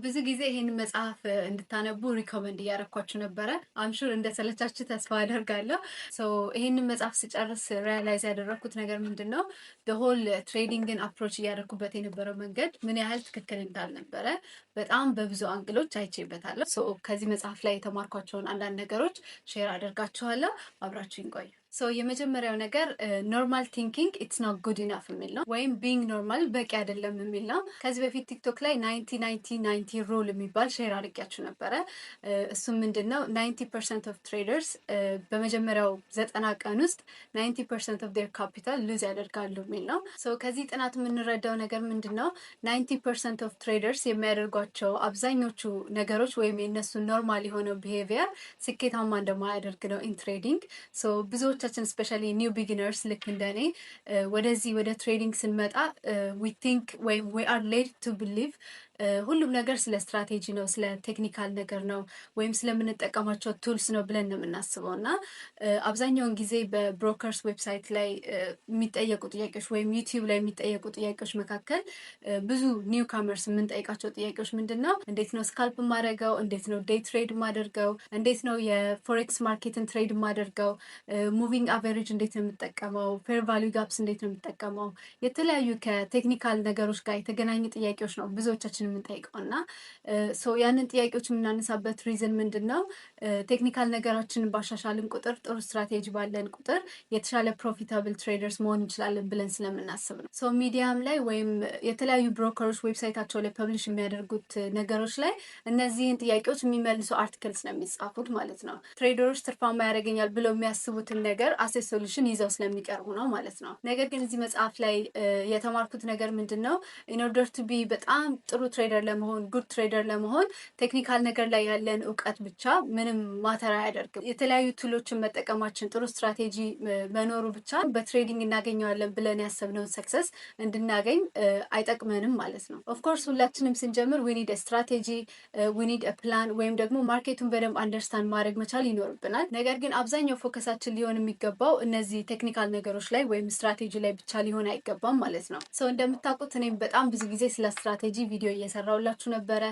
ብዙ ጊዜ ይሄን መጽሐፍ እንድታነቡ recommend እያደረኳችሁ ነበረ። I'm sure እንደሰለቻችሁ ተስፋ አደርጋለሁ። ይሄንን መጽሐፍ ስጨርስ realize ያደረግኩት ነገር ምንድን ነው? Whole trading ን approach እያደረኩበት የነበረው መንገድ ምን ያህል ትክክል እንዳልነበረ በጣም በብዙ angle ኦች አይቼበታለሁ። ከዚህ መጽሐፍ ላይ የተማርኳቸውን አንዳንድ ነገሮች share አደርጋችኋለሁ። አብራችሁኝ ቆዩ። So የመጀመሪያው ነገር "Normal thinking, it's not good enough" የሚል ነው፣ ወይም being normal በቂ አይደለም የሚል ነው። ከዚህ በፊት ቲክቶክ ላይ 90 90 90 rule የሚባል share አድርጊያችሁ ነበረ። እሱም ምንድን ነው? 90% of traders በመጀመሪያው 90 ቀን ውስጥ 90% of their capital lose ያደርጋሉ የሚል ነው። So ከዚህ ጥናት የምንረዳው ነገር ምንድን ነው? 90% of traders የሚያደርጓቸው አብዛኞቹ ነገሮች ወይም የእነሱ normal የሆነው behavior ስኬታማ እንደማያደርግ ነው in trading። So ብዙዎቻችን፣ especially new beginners ልክ እንደኔ ወደዚህ ወደ trading ስንመጣ፣ we think ወይም we are led to believe ሁሉም ነገር ስለ ስትራቴጂ ነው፣ ስለ technical ነገር ነው፣ ወይም ስለምንጠቀማቸው tools ነው ብለን ነው የምናስበው። እና አብዛኛውን ጊዜ በ brokers website ላይ የሚጠየቁ ጥያቄዎች ወይም ዩቲዩብ ላይ የሚጠየቁ ጥያቄዎች መካከል ብዙ newcomers የምንጠይቃቸው ጥያቄዎች ምንድን ነው? እንዴት ነው scalp የማደርገው? እንዴት ነው day trade የማደርገው? እንዴት ነው የ forex market ን trade የማደርገው? Moving average እንዴት ነው የምጠቀመው? Fair value gaps እንዴት ነው የምጠቀመው? የተለያዩ ከ technical ነገሮች ጋር የተገናኙ ጥያቄዎች ነው ብዙዎቻችን የምንጠይቀው። እና ያንን ጥያቄዎች የምናነሳበት reason ምንድን ነው? Technical ነገራችንን ባሻሻልን ቁጥር፣ ጥሩ ስትራቴጂ ባለን ቁጥር የተሻለ profitable traders መሆን እንችላለን ብለን ስለምናስብ ነው። So ሚዲያም ላይ ወይም የተለያዩ broker ኦች website ኣቸው ላይ publish የሚያደርጉት ነገሮች ላይ እነዚህን ጥያቄዎች የሚመልሱ articles ነው የሚጻፉት ማለት ነው። Trader ኦች ትርፋማ ያደርገኛል ብለው የሚያስቡትን ነገር as a solution ይዘው ስለሚቀርቡ ነው ማለት ነው። ነገር ግን እዚህ መጽሐፍ ላይ የተማርኩት ነገር ምንድን ነው? In order to be በጣም ጥሩ trader ለመሆን፣ good trader ለመሆን technical ነገር ላይ ያለን እውቀት ብቻ ምንም matter አያደርግም። የተለያዩ tool ኦችን መጠቀማችን፣ ጥሩ ስትራቴጂ መኖሩ ብቻ በ trading እናገኘዋለን ብለን ያሰብነውን success እንድናገኝ አይጠቅመንም ማለት ነው። Of course ሁላችንም ስንጀምር we need strategy፣ we need plan ወይም ደግሞ market ኡን በደንብ understand ማድረግ መቻል ይኖርብናል። ነገር ግን አብዛኛው focus ኣችን ሊሆን የሚገባው እነዚህ technical ነገሮች ላይ ወይም ስትራቴጂ ላይ ብቻ ሊሆን አይገባም ማለት ነው። So እንደምታውቁት እኔም በጣም ብዙ ጊዜ ስለ ስትራቴጂ ቪዲዮ እየሰራሁላችሁ ነበረ።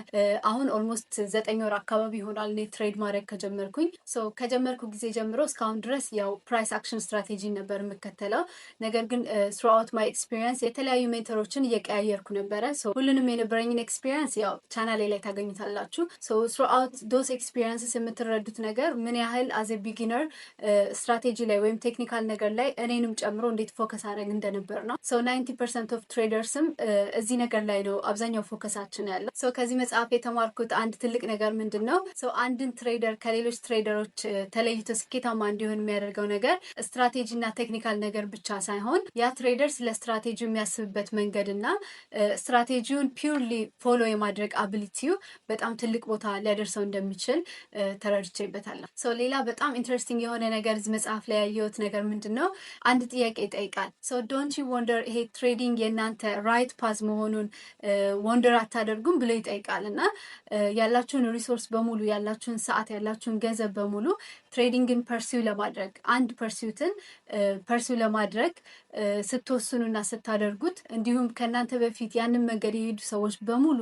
አሁን almost 9 ወር አካባቢ ይሆናል እኔ trade ማድረግ ከጀመርኩኝ። So ከጀመርኩ ጊዜ ጀምሮ እስካሁን ድረስ ያው price action strategy ነበር የምከተለው። ነገር ግን throughout my experience የተለያዩ mentor ኦችን እየቀያየርኩ ነበረ። ሁሉንም የነበረኝን experience ያው ቻናሌ ላይ ታገኙታላችሁ። Throughout those experiences የምትረዱት ነገር ምን ያህል as a beginner strategy ላይ ወይም technical ነገር ላይ እኔንም ጨምሮ እንዴት focus አደርግ እንደነበር ነው። So 90% of traders ም እዚህ ነገር ላይ ነው አብዛኛው focus ኣችን ያለው። So ከዚህ መጽሐፍ የተማርኩት አንድ ትልቅ ነገር ምንድን ነው? So አንድን trader ከሌሎች trader ኦች ተለይቶ ስኬታማ እንዲሆን የሚያደርገው ነገር ስትራቴጂ እና technical ነገር ብቻ ሳይሆን ያ trader ስለ ስትራቴጂ የሚያስብበት መንገድ እና strategy ውን purely follow የማድረግ ability ው በጣም ትልቅ ቦታ ሊያደርሰው እንደሚችል ተረድቼበታለሁ። So ሌላ በጣም interesting የሆነ ነገር እዚህ መጽሐፍ ላይ ያየሁት ነገር ምንድን ነው? አንድ ጥያቄ ይጠይቃል። So "Don't you wonder ይሄ trading የእናንተ right path መሆኑን wonder አታደርጉም?" ብሎ ይጠይቃል። እና ያላችሁን resource በሙሉ፣ ያላችሁን ሰዓት፣ ያላችሁን ገንዘብ በሙሉ trading ን pursue ለማድረግ፣ አንድ pursuit ን pursue ለማድረግ ስትወስኑና ስታደርጉት፣ እንዲሁም ከእናንተ በፊት ያንን መንገድ የሄዱ ሰዎች በሙሉ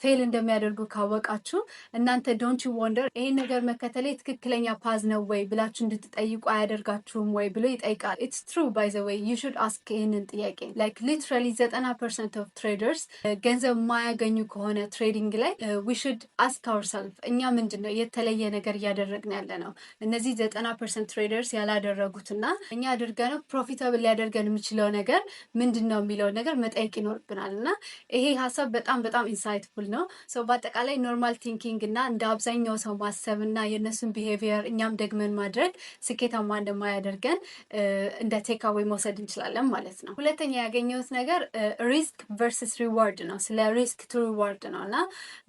fail እንደሚያደርጉ ካወቃችሁ፣ እናንተ don't you wonder ይሄን ነገር መከተሌ ትክክለኛ path ነው ወይ ብላችሁ እንድትጠይቁ አያደርጋችሁም ወይ ብሎ ይጠይቃል። It's true, by the way, you should ask ይህንን ጥያቄ። Like literally 90% of traders ገንዘብ የማያገኙ ከሆነ trading ላይ we should ask ourself እኛ ምንድን ነው የተለየ ነገር እያደረግን ያለ ነው? እነዚህ 90% traders ያላደረጉትና እኛ አድርገነው profitable ሊያደርገን የሚችለው ነገር ምንድን ነው የሚለውን ነገር መጠየቅ ይኖርብናል። እና ይሄ ሀሳብ በጣም በጣም insightful ነው። So በአጠቃላይ normal thinking እና እንደ አብዛኛው ሰው ማሰብ እና የእነሱን behavior እኛም ደግመን ማድረግ ስኬታማ እንደማያደርገን እንደ takeaway መውሰድ እንችላለን ማለት ነው። ሁለተኛ ያገኘሁት ነገር risk versus reward ነው። ስለ risk to reward ነው። እና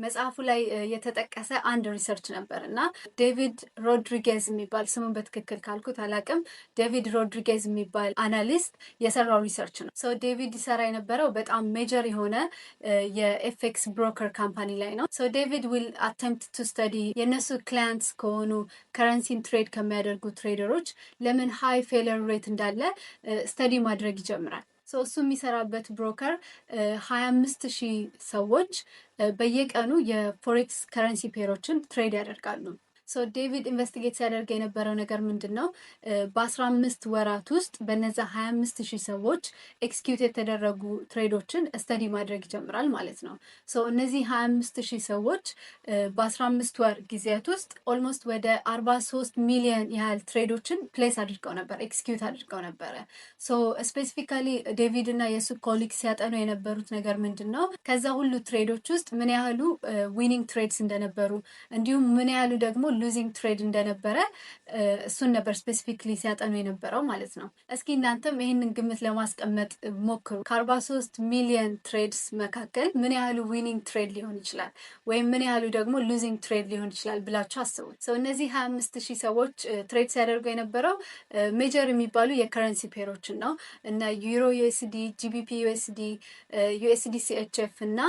መጽሐፉ ላይ የተጠቀሰ አንድ research ነበር። እና ዴቪድ ሮድሪጌዝ የሚባል፣ ስሙን በትክክል ካልኩት አላቅም፣ ዴቪድ ሮድሪጌዝ የሚባል analyst የሰራው research ነው። So ዴቪድ ይሰራ የነበረው በጣም major የሆነ የ FX broker company ላይ ነው። So ዴቪድ will attempt to study የእነሱ clients ከሆኑ currency ን trade ከሚያደርጉ trader ኦች ለምን high failure rate እንዳለ study ማድረግ ይጀምራል። So እሱ የሚሰራበት broker 25,000 ሰዎች በየቀኑ የ forex currency pair ኦችን trade ያደርጋሉ። So ዴቪድ investigate ሲያደርግ የነበረው ነገር ምንድን ነው? በ15 ወራት ውስጥ በነዛ 25,000 ሰዎች execute የተደረጉ trade ኦችን study ማድረግ ይጀምራል ማለት ነው። So እነዚህ 25,000 ሰዎች በ15 ወር ጊዜያት ውስጥ almost ወደ 43 ሚሊዮን ያህል trade ኦችን place አድርገው ነበር፣ execute አድርገው ነበረ። So specifically ዴቪድ እና የእሱ colleague ሲያጠኑ የነበሩት ነገር ምንድን ነው? ከዛ ሁሉ trade ኦች ውስጥ ምን ያህሉ winning trades እንደነበሩ እንዲሁም ምን ያህሉ ደግሞ losing trade እንደነበረ እሱን ነበር specifically ሲያጠኑ የነበረው ማለት ነው። እስኪ እናንተም ይህንን ግምት ለማስቀመጥ ሞክሩ። ከ43 ሚሊዮን trades መካከል ምን ያህሉ winning trade ሊሆን ይችላል ወይም ምን ያህሉ ደግሞ losing trade ሊሆን ይችላል ብላችሁ አስቡት። So እነዚህ 25,000 ሰዎች trade ሲያደርጉ የነበረው major የሚባሉ የ currency pair ኦችን ነው እና Euro USD፣ GBP USD፣ USD CHF እና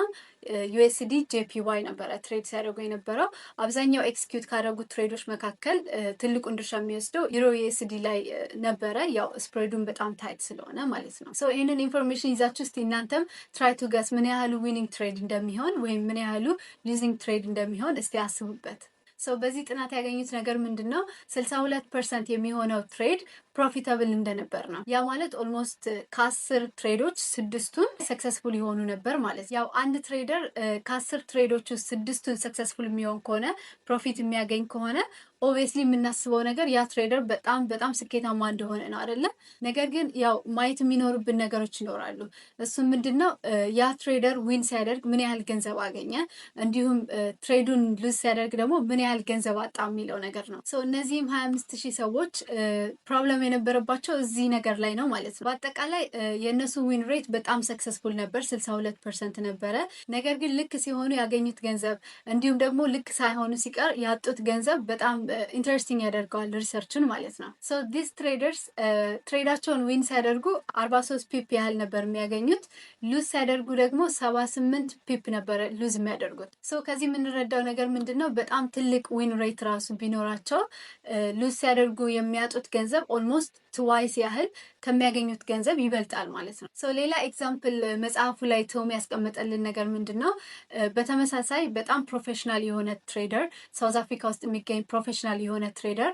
USD JPY ነበረ trade ሲያደርጉ የነበረው። አብዛኛው execute ካደረጉት trade ኦች መካከል ትልቁን ድርሻ የሚወስደው Euro USD ላይ ነበረ። ያው spread ኡን በጣም tight ስለሆነ ማለት ነው። So ይህንን information ይዛችሁ እስቲ እናንተም try to guess ምን ያህሉ winning trade እንደሚሆን ወይም ምን ያህሉ losing trade እንደሚሆን እስቲ አስቡበት። So በዚህ ጥናት ያገኙት ነገር ምንድን ነው? 62% የሚሆነው trade profitable እንደነበር ነው። ያ ማለት almost ከ10 trade ኦች ስድስቱን successful የሆኑ ነበር ማለት። ያው አንድ trader ከ10 trade ኦች ውስጥ ስድስቱን successful የሚሆን ከሆነ፣ profit የሚያገኝ ከሆነ obviously የምናስበው ነገር ያ trader በጣም በጣም ስኬታማ እንደሆነ ነው አይደለ? ነገር ግን ያው ማየት የሚኖርብን ነገሮች ይኖራሉ። እሱም ምንድን ነው? ያ trader win ሲያደርግ ምን ያህል ገንዘብ አገኘ፣ እንዲሁም trade ኡን lose ሲያደርግ ደግሞ ምን ያህል ገንዘብ አጣ የሚለው ነገር ነው። እነዚህም 25,000 ሰዎች problem የነበረባቸው እዚህ ነገር ላይ ነው ማለት ነው። በአጠቃላይ የእነሱ win rate በጣም successful ነበር፣ 62% ነበረ። ነገር ግን ልክ ሲሆኑ ያገኙት ገንዘብ እንዲሁም ደግሞ ልክ ሳይሆኑ ሲቀር ያጡት ገንዘብ በጣም interesting ያደርገዋል research ኡን ማለት ነው። So these traders trade ኣቸውን win ሲያደርጉ 43 pip ያህል ነበር የሚያገኙት። Lose ሲያደርጉ ደግሞ 78 pip ነበረ lose የሚያደርጉት። So ከዚህ የምንረዳው ነገር ምንድን ነው? በጣም ትልቅ win rate ራሱ ቢኖራቸው lose ሲያደርጉ የሚያጡት ገንዘብ almost twice ያህል ከሚያገኙት ገንዘብ ይበልጣል ማለት ነው። So ሌላ example መጽሐፉ ላይ ቶም ያስቀመጠልን ነገር ምንድን ነው? በተመሳሳይ በጣም professional የሆነ trader፣ South Africa ውስጥ የሚገኝ professional የሆነ trader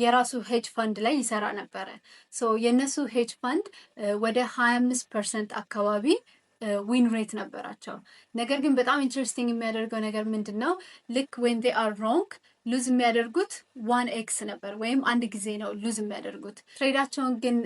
የራሱ hedge fund ላይ ይሰራ ነበረ። So የእነሱ hedge fund ወደ 25% አካባቢ win rate ነበራቸው። ነገር ግን በጣም interesting የሚያደርገው ነገር ምንድን ነው? ልክ when they are wrong lose የሚያደርጉት 1x ነበር ወይም አንድ ጊዜ ነው lose የሚያደርጉት። Trade ኣቸውን ግን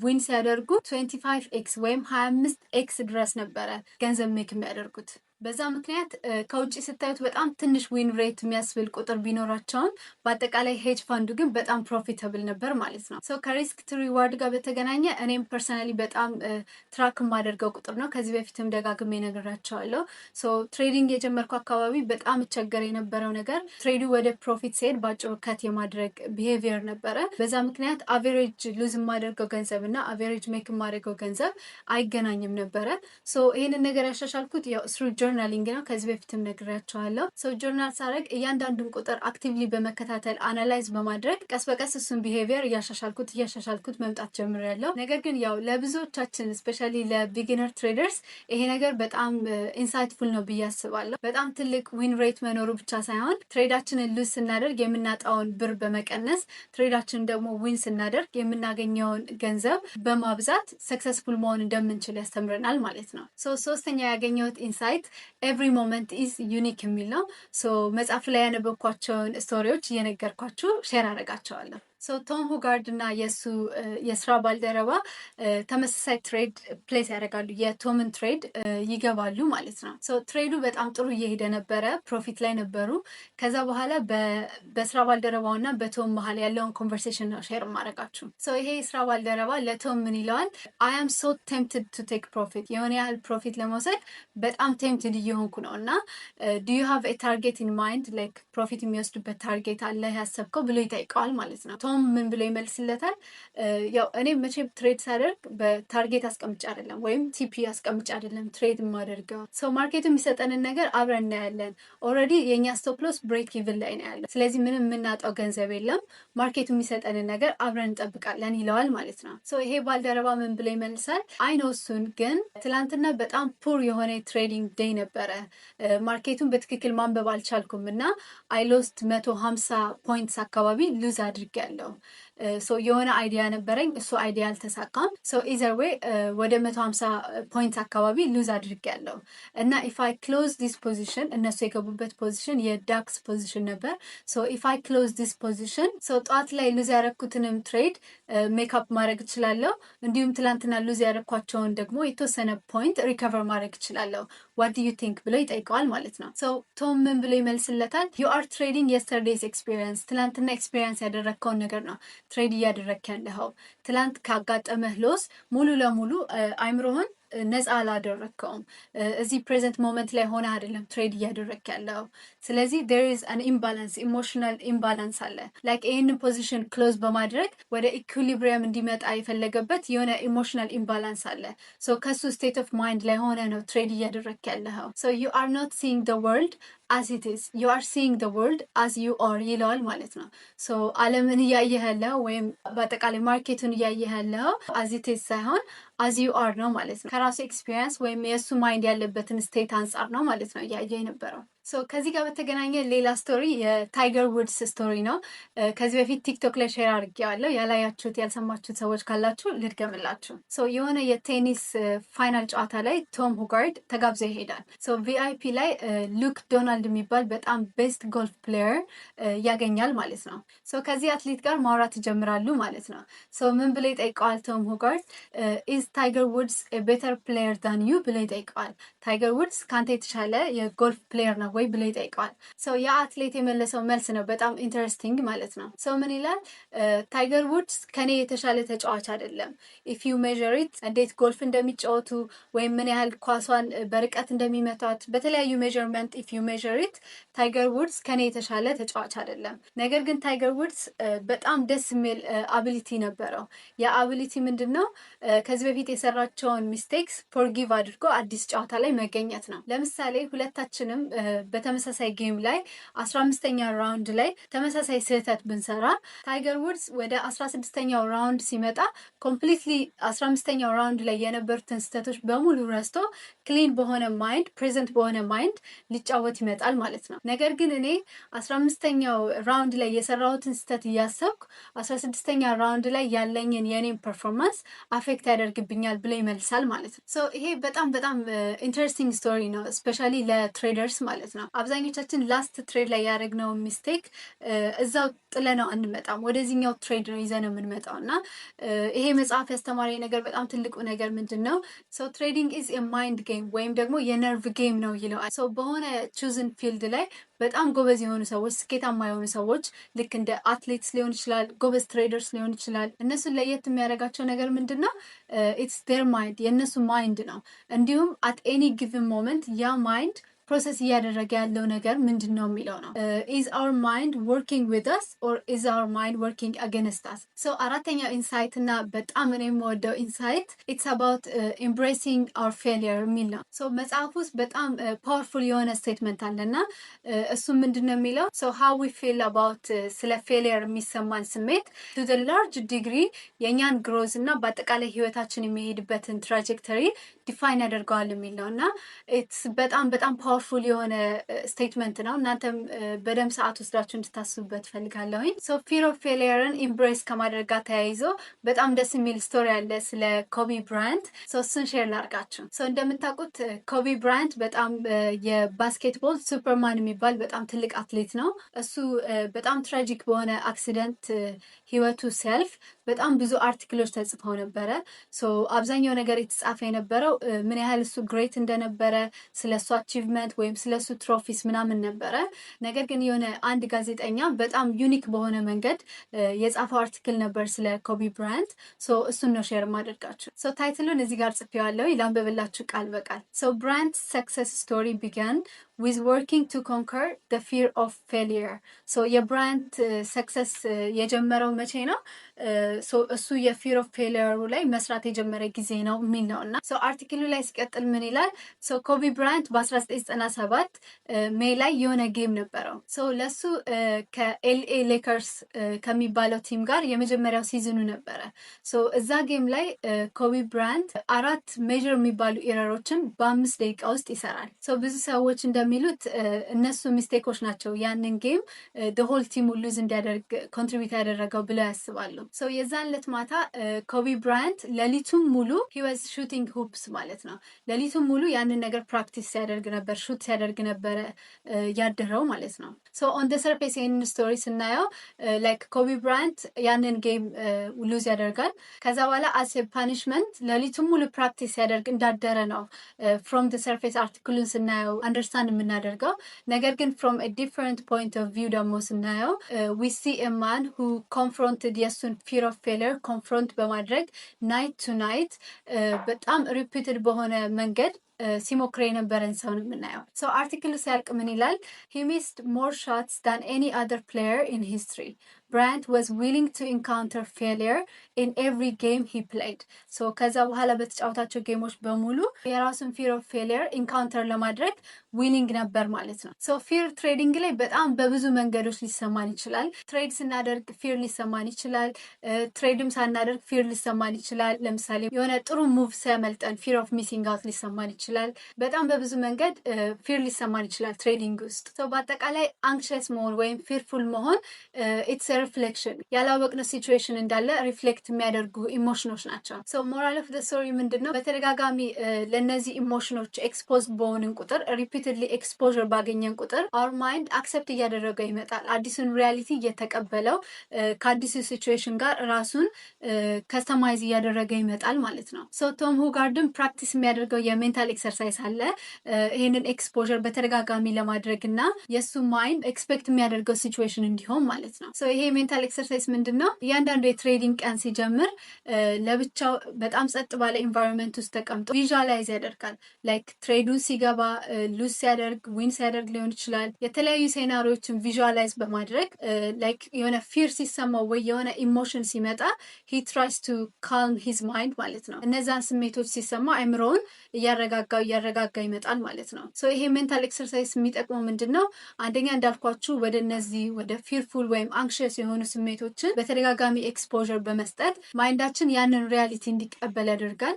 win ሲያደርጉ 25x ወይም 25x ድረስ ነበረ ገንዘብ make የሚያደርጉት። በዛ ምክንያት ከውጭ ስታዩት በጣም ትንሽ win rate የሚያስብል ቁጥር ቢኖራቸውም በአጠቃላይ hedge fund ኡ ግን በጣም profitable ነበር ማለት ነው። So ከ risk to reward ጋር በተገናኘ እኔም personally በጣም track የማደርገው ቁጥር ነው። ከዚህ በፊትም ደጋግሜ ነግሬያችኋለሁ። So trading የጀመርኩ አካባቢ በጣም እቸገር የነበረው ነገር trade ኡ ወደ profit ሲሄድ በአጭሩ cut የማድረግ behavior ነበረ። በዛ ምክንያት average lose የማደርገው ገንዘብ እና average make የማደርገው ገንዘብ አይገናኝም ነበረ። So ይህንን ነገር ያሻሻልኩት ያው through journaling ነው። ከዚህ በፊትም ነግሬያችኋለሁ። So journal ሳደርግ እያንዳንዱን ቁጥር actively በመከታተል፣ analyze በማድረግ ቀስ በቀስ እሱን behavior እያሻሻልኩት እያሻሻልኩት መምጣት ጀምሬያለሁ። ነገር ግን ያው ለብዙዎቻችን፣ especially ለ beginner traders ይሄ ነገር በጣም insightful ነው ብዬ አስባለሁ። በጣም ትልቅ win rate መኖሩ ብቻ ሳይሆን trade ኣችንን lose ስናደርግ የምናጣውን ብር በመቀነስ፣ trade ኣችንን ደግሞ win ስናደርግ የምናገኘውን ገንዘብ በማብዛት successful መሆን እንደምንችል ያስተምረናል ማለት ነው። So ሶስተኛ ያገኘሁት insight "Every moment is unique" የሚል ነው። So መጽሐፉ ላይ ያነበብኳቸውን story ዎች እየነገርኳችሁ share አደርጋችኋለሁ። So ቶም ሁጋርድ እና የእሱ የስራ ባልደረባ ተመሳሳይ trade place ያደርጋሉ። የቶምን trade ይገባሉ ማለት ነው። So trade ኡ በጣም ጥሩ እየሄደ ነበረ፣ profit ላይ ነበሩ። ከዛ በኋላ በስራ ባልደረባው እና በቶም መሀል ያለውን conversation ነው share ማድረጋችሁ። So ይሄ የስራ ባልደረባ ለቶም ምን ይለዋል? "I am so tempted to take profit፣ የሆነ ያህል profit ለመውሰድ በጣም tempted እየሆንኩ ነው እና do you have a target in mind? Like profit የሚወስዱበት target አለ ያሰብከው?" ብሎ ይጠይቀዋል ማለት ነው። ቶም ቶም ምን ብሎ ይመልስለታል? ያው እኔ መቼም trade ሳደርግ በ target አስቀምጬ አይደለም ወይም TP አስቀምጬ አይደለም trade የማደርገው። So market ኡ የሚሰጠንን ነገር አብረን እናያለን። Already የእኛ stop loss break even ላይ ነው ያለው። ስለዚህ ምንም የምናጣው ገንዘብ የለም። Market ኡ የሚሰጠንን ነገር አብረን እንጠብቃለን ይለዋል ማለት ነው። So ይሄ ባልደረባ ምን ብሎ ይመልሳል? I know እሱን ግን ትላንትና በጣም poor የሆነ trading day ነበረ። Market ኡን በትክክል ማንበብ አልቻልኩም እና I lost 150 points አካባቢ lose አድርጌያለሁ። So የሆነ idea ነበረኝ፣ እሱ idea አልተሳካም። So either way ወደ 150 point አካባቢ lose አድርጌያለሁ እና if I close this position፣ እነሱ የገቡበት position የ DAX position ነበር። So if I close this position, so ጠዋት ላይ lose ያደረኩትንም trade make up ማድረግ እችላለሁ። እንዲሁም ትላንትና lose ያደረኳቸውን ደግሞ የተወሰነ point recover ማድረግ እችላለሁ። What do you think ብሎ ይጠይቀዋል ማለት ነው። So ቶም ምን ብሎ ይመልስለታል? You are trading yesterday's experience። ትላንትና experience ያደረግከውን ነገር ነው trade እያደረግክ ያለኸው። ትላንት ካጋጠመህ loss ሙሉ ለሙሉ አይምሮህን ነፃ አላደረግከውም። እዚህ present moment ላይ ሆነህ አይደለም trade እያደረግክ ያለው። ስለዚህ there is an imbalance፣ emotional imbalance አለ። Like ይህንን position close በማድረግ ወደ equilibrium እንዲመጣ የፈለገበት የሆነ emotional imbalance አለ። So ከሱ state of mind ላይ ሆነህ ነው trade እያደረግክ ያለኸው። So you are not seeing the world as it is, you are seeing the world as you are ይለዋል ማለት ነው። So ዓለምን እያየህ ያለው ወይም በአጠቃላይ market ኡን እያየህ ያለው as it is ሳይሆን as you are ነው ማለት ነው። ከራሱ experience ወይም የእሱ mind ያለበትን state አንጻር ነው ማለት ነው እያየ የነበረው። So ከዚህ ጋር በተገናኘ ሌላ story የታይገር ውድስ story ነው። ከዚህ በፊት ቲክቶክ ላይ share አድርጌዋለሁ። ያላያችሁት ያልሰማችሁት ሰዎች ካላችሁ ልድገምላችሁ። So የሆነ የቴኒስ final ጨዋታ ላይ ቶም ሁጋርድ ተጋብዞ ይሄዳል። So VIP ላይ ሉክ ዶናልድ የሚባል በጣም best golf player ያገኛል ማለት ነው። So ከዚህ አትሌት ጋር ማውራት ይጀምራሉ ማለት ነው። So ምን ብሎ ይጠይቀዋል ቶም ሁጋርድ? "Is Tiger Woods better player than you?" ብሎ ይጠይቀዋል። ታይገር ውድስ ከአንተ የተሻለ የ golf player ነው ወይ ብሎ ይጠይቀዋል። So ያ አትሌት የመለሰው መልስ ነው በጣም interesting ማለት ነው። So ምን ይላል? ታይገር ውድስ ከኔ የተሻለ ተጫዋች አይደለም። If you measure it፣ እንዴት ጎልፍ እንደሚጫወቱ ወይም ምን ያህል ኳሷን በርቀት እንደሚመቷት በተለያዩ measurement if you measure it፣ ታይገር ውድስ ከኔ የተሻለ ተጫዋች አይደለም። ነገር ግን ታይገር ውድስ በጣም ደስ የሚል ability ነበረው። ያ ability ምንድን ነው? ከዚህ በፊት የሰራቸውን mistakes forgive አድርጎ አዲስ ጨዋታ ላይ መገኘት ነው። ለምሳሌ ሁለታችንም በተመሳሳይ game ላይ 15ኛ round ላይ ተመሳሳይ ስህተት ብንሰራ፣ ታይገር ውድስ ወደ 16ኛው round ሲመጣ completely 15ኛው round ላይ የነበሩትን ስህተቶች በሙሉ ረስቶ clean በሆነ mind፣ present በሆነ mind ሊጫወት ይመጣል ማለት ነው። ነገር ግን እኔ 15ኛው round ላይ የሰራሁትን ስህተት እያሰብኩ 16ኛ round ላይ ያለኝን የኔን performance affect ያደርግብኛል ብሎ ይመልሳል ማለት ነው። So ይሄ በጣም በጣም interesting story ነው፣ especially ለ traders ማለት ነው። አብዛኞቻችን last trade ላይ ያደረግነው mistake እዛው ጥለነው አንመጣም፣ ወደዚህኛው trade ነው ይዘነው የምንመጣው። እና ይሄ መጽሐፍ ያስተማረኝ ነገር በጣም ትልቁ ነገር ምንድን ነው? So trading is mind game ወይም ደግሞ የ nerve game ነው ይለዋል። So በሆነ chosen field ላይ በጣም ጎበዝ የሆኑ ሰዎች፣ ስኬታማ የሆኑ ሰዎች፣ ልክ እንደ athletes ሊሆን ይችላል፣ ጎበዝ traders ሊሆን ይችላል። እነሱን ለየት የሚያደርጋቸው ነገር ምንድን ነው? It's their mind፣ የእነሱ mind ነው። እንዲሁም at any given moment ያ mind process እያደረገ ያለው ነገር ምንድን ነው የሚለው ነው። Is our mind working with us or is our mind working against us? So አራተኛው insight እና በጣም እኔ የምወደው insight it's about embracing our failure የሚል ነው። So መጽሐፍ ውስጥ በጣም powerful የሆነ statement አለ እና እሱም ምንድን ነው የሚለው? So how we feel about ስለ failure የሚሰማን ስሜት to the large degree የእኛን growth እና በአጠቃላይ ህይወታችን የሚሄድበትን trajectory define ያደርገዋል የሚል ነው። እና it's በጣም በጣም powerful የሆነ statement ነው። እናንተም በደንብ ሰዓት ወስዳችሁ እንድታስቡበት ፈልጋለሁኝ። So fear of failure ን embrace ከማድረግ ጋር ተያይዞ በጣም ደስ የሚል story አለ ስለ ኮቢ ብራያንት። So እሱን share ላርጋችሁ። So እንደምታውቁት ኮቢ ብራያንት በጣም የ basketball superman የሚባል በጣም ትልቅ አትሌት ነው። እሱ በጣም tragic በሆነ accident ህይወቱ ሲያልፍ በጣም ብዙ article ኦች ተጽፈው ነበረ። So አብዛኛው ነገር የተጻፈ የነበረው ምን ያህል እሱ great እንደነበረ፣ ስለ እሱ achievement ወይም ስለ እሱ trophies ምናምን ነበረ። ነገር ግን የሆነ አንድ ጋዜጠኛ በጣም unique በሆነ መንገድ የጻፈው article ነበር ስለ ኮቢ ብራያንት። So እሱን ነው share ማደርጋችሁ። So title ኡን እዚህ ጋር ጽፌዋለሁ፣ ላንብብላችሁ ቃል በቃል። So "Bryant's success story began with working to conquer the fear of failure። So የብራያንት success የጀመረው መቼ ነው? እሱ የ fear of failure ኡ ላይ መስራት የጀመረ ጊዜ ነው የሚል ነው። እና article ኡ ላይ ሲቀጥል ምን ይላል? ኮቢ ብራያንት በ1997 May ላይ የሆነ game ነበረው። ለሱ ከ LA Lakers ከሚባለው team ጋር የመጀመሪያው season ኡ ነበረ። እዛ game ላይ ኮቢ ብራያንት አራት major የሚባሉ error ኦችን በ5 ደቂቃ ውስጥ ይሰራል። ብዙ ሰዎች እንደሚሉት እነሱ mistake ኦች ናቸው ያንን game whole team ኡ lose እንዲያደርግ contribute ያደረገው ብለው ያስባሉ። የዛን ዕለት ማታ ኮቢ ብራያንት ሌሊቱን ሙሉ he was shooting hoops ማለት ነው። ሌሊቱን ሙሉ ያንን ነገር practice ሲያደርግ ነበር፣ shoot ሲያደርግ ነበረ ያደረው ማለት ነው። So on the surface ይህንን story ስናየው like ኮቢ ብራያንት ያንን game lose ያደርጋል። ከዛ በኋላ as punishment ሌሊቱን ሙሉ practice ሲያደርግ እንዳደረ ነው from the surface article ኡን ስናየው understand የምናደርገው። ነገር ግን from different point of view ደግሞ ስናየው we see a man who confronted የእሱን fear of failure confront በማድረግ night to night በጣም repeated በሆነ መንገድ ሲሞክር የነበረን ሰው ነው የምናየው። So article ኡ ሲያልቅ ምን ይላል? "He missed more shots than any other player in history. Bryant was willing to encounter failure in every game he played." So ከዛ በኋላ በተጫወታቸው game ኦች በሙሉ የራሱን fear of failure encounter ለማድረግ willing ነበር ማለት ነው። So fear trading ላይ በጣም በብዙ መንገዶች ሊሰማን ይችላል። Trade ስናደርግ fear ሊሰማን ይችላል። Trade ም ሳናደርግ fear ሊሰማን ይችላል። ለምሳሌ የሆነ ጥሩ move ሲያመልጠን fear of missing out ሊሰማን ይችላል። በጣም በብዙ መንገድ fear ሊሰማን ይችላል trading ውስጥ። በአጠቃላይ anxious መሆን ወይም fearful መሆን it's reflection፣ ያላወቅነው situation እንዳለ reflect የሚያደርጉ emotion ኦች ናቸው። So moral of the story ምንድን ነው? በተደጋጋሚ ለእነዚህ emotion ኦች expose በሆንን ቁጥር፣ repeatedly exposure ባገኘን ቁጥር our mind accept እያደረገው ይመጣል። አዲሱን reality እየተቀበለው ከአዲሱ situation ጋር ራሱን customize እያደረገ ይመጣል ማለት ነው። So ቶም ሁጋርድን practice የሚያደርገው የ mental exercise አለ። ይህንን exposure በተደጋጋሚ ለማድረግ እና የእሱ mind expect የሚያደርገው situation እንዲሆን ማለት ነው። ይሄ mental exercise ምንድን ነው? እያንዳንዱ የ trading ቀን ሲጀምር ለብቻው በጣም ጸጥ ባለ environment ውስጥ ተቀምጦ visualize ያደርጋል። Like trade ኡን ሲገባ፣ lose ሲያደርግ፣ win ሲያደርግ ሊሆን ይችላል። የተለያዩ scenario ዎችን visualize በማድረግ like የሆነ fear ሲሰማው ወይ የሆነ emotion ሲመጣ he tries to calm his mind ማለት ነው። እነዛን ስሜቶች ሲሰማ አይምሮውን እያረጋጋው እያረጋጋ ይመጣል ማለት ነው። So ይሄ mental exercise የሚጠቅመው ምንድን ነው? አንደኛ እንዳልኳችሁ ወደ እነዚህ ወደ fearful ወይም anxious የሆኑ ስሜቶችን በተደጋጋሚ exposure በመስጠት mind ኣችን ያንን reality እንዲቀበል ያደርጋል።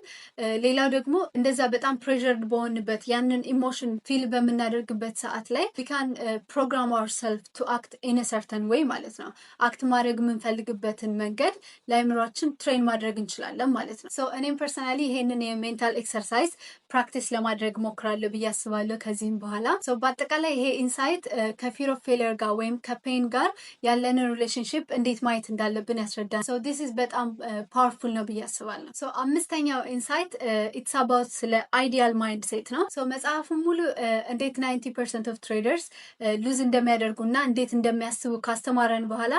ሌላው ደግሞ እንደዛ በጣም pressured በሆንበት፣ ያንን emotion feel በምናደርግበት ሰዓት ላይ we can program ourself to act in certain way ማለት ነው። Act ማድረግ የምንፈልግበትን መንገድ ለአይምሯችን train ማድረግ እንችላለን ማለት ነው። So እኔም personally ይሄንን የ mental exercise practice ለማድረግ ሞክራለሁ ብዬ አስባለሁ ከዚህም በኋላ። So በአጠቃላይ ይሄ insight ከ fear of failure ጋር ወይም ከ pain ጋር ያለንን relationship እንዴት ማየት እንዳለብን ያስረዳል። So this is በጣም powerful ነው ብዬ አስባለሁ። So አምስተኛው insight it's about ስለ ideal mindset ነው። So መጽሐፉን ሙሉ እንዴት 90% of traders lose እንደሚያደርጉ እና እንዴት እንደሚያስቡ ካስተማረን በኋላ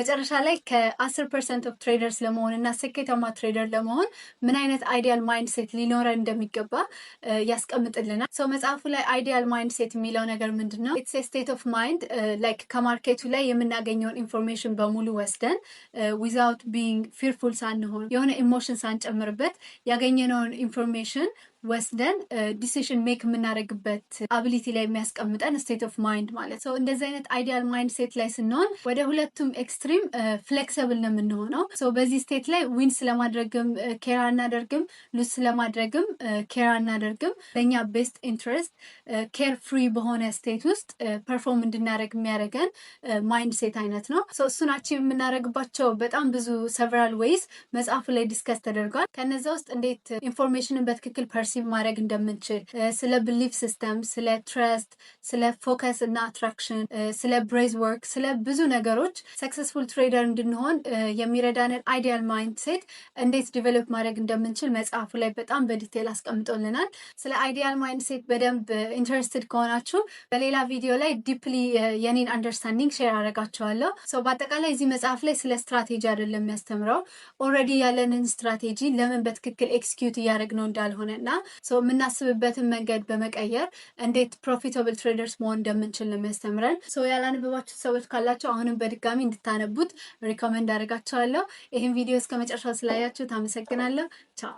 መጨረሻ ላይ ከ10% of traders ለመሆን እና ስኬታማ trader ለመሆን ምን አይነት ideal mindset ሊኖረን እንደሚገባ ያስቀምጥልናል። So መጽሐፉ ላይ ideal mindset የሚለው ነገር ምንድን ነው? It's state of mind like ከ market ኡ ላይ የምናገኘውን information በሙሉ ወስደን without being fearful ሳንሆን፣ የሆነ emotion ሳንጨምርበት ያገኘነውን information ወስደን decision make የምናደርግበት ability ላይ የሚያስቀምጠን state of mind ማለት ነው። እንደዚህ አይነት ideal mindset ላይ ስንሆን ወደ ሁለቱም extreme flexible ነው የምንሆነው። በዚህ state ላይ win ስለማድረግም care አናደርግም፣ lose ስለማድረግም care አናደርግም። ለእኛ best interest carefree በሆነ state ውስጥ perform እንድናደርግ የሚያደርገን mindset አይነት ነው። እሱን achieve የምናደርግባቸው በጣም ብዙ several ways መጽሐፉ ላይ discuss ተደርጓል። ከነዛ ውስጥ እንዴት information ን በትክክል perceive ማድረግ እንደምንችል፣ ስለ belief system፣ ስለ trust፣ ስለ focus እና attraction፣ ስለ breath work፣ ስለ ብዙ ነገሮች successful trader እንድንሆን የሚረዳንን ideal mindset እንዴት develop ማድረግ እንደምንችል መጽሐፉ ላይ በጣም በ detail አስቀምጦልናል። ስለ ideal mindset በደንብ interested ከሆናችሁ በሌላ ቪዲዮ ላይ deeply የኔን understanding share አደርጋችኋለሁ። So በአጠቃላይ እዚህ መጽሐፍ ላይ ስለ ስትራቴጂ አይደለም የሚያስተምረው፣ already ያለንን ስትራቴጂ ለምን በትክክል execute እያደረግነው እንዳልሆነ እና So የምናስብበትን መንገድ በመቀየር እንዴት profitable traders መሆን እንደምንችል ነው የሚያስተምረን። So ያላነበባችሁ ሰዎች ካላችሁ አሁንም በድጋሚ እንድታነቡት recommend አደርጋችኋለሁ። ይህን ቪዲዮ እስከ መጨረሻው ስላያችሁ አመሰግናለሁ። ቻው።